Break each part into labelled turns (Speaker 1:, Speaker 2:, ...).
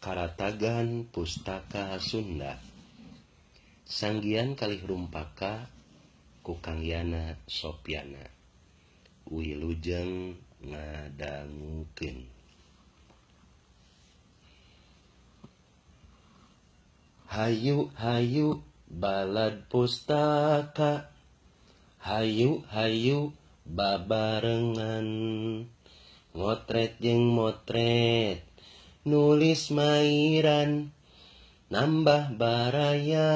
Speaker 1: Karatagan Pustaka Sunda Sanggian kalih rumpaka ku Kang Yana Sopiana Wilujeng ngadangukeun. Hayu hayu balad pustaka, hayu hayu babarengan, ngotret jeung motret nulis mairan, nambah baraya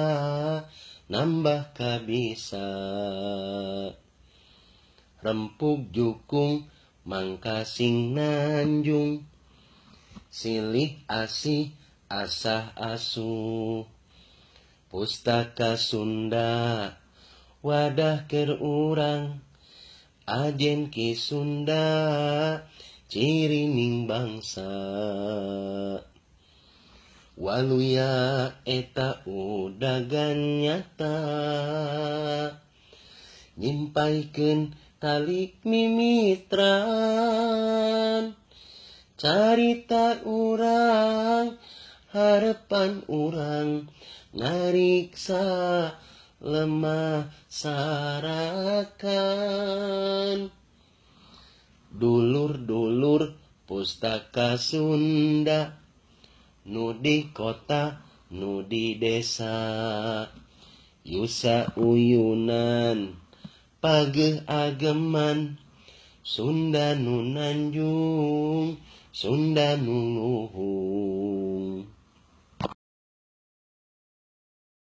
Speaker 1: nambah kabisa, rempug jukung mangkasing nanjung, silih asih asah asuh, pustaka Sunda wadah keur urang, ajen Ki Sunda cirining bangsa. Waluya eta udagan nyata, nyimpaikeun tali mimitran, carita urang harepan urang, ngariksa lemah sarakan. Dulur-dulur pustaka Sunda, nu di kota nu di desa, yusa uyunan pageuh ageman, Sunda nu nanjung Sunda nu luhung.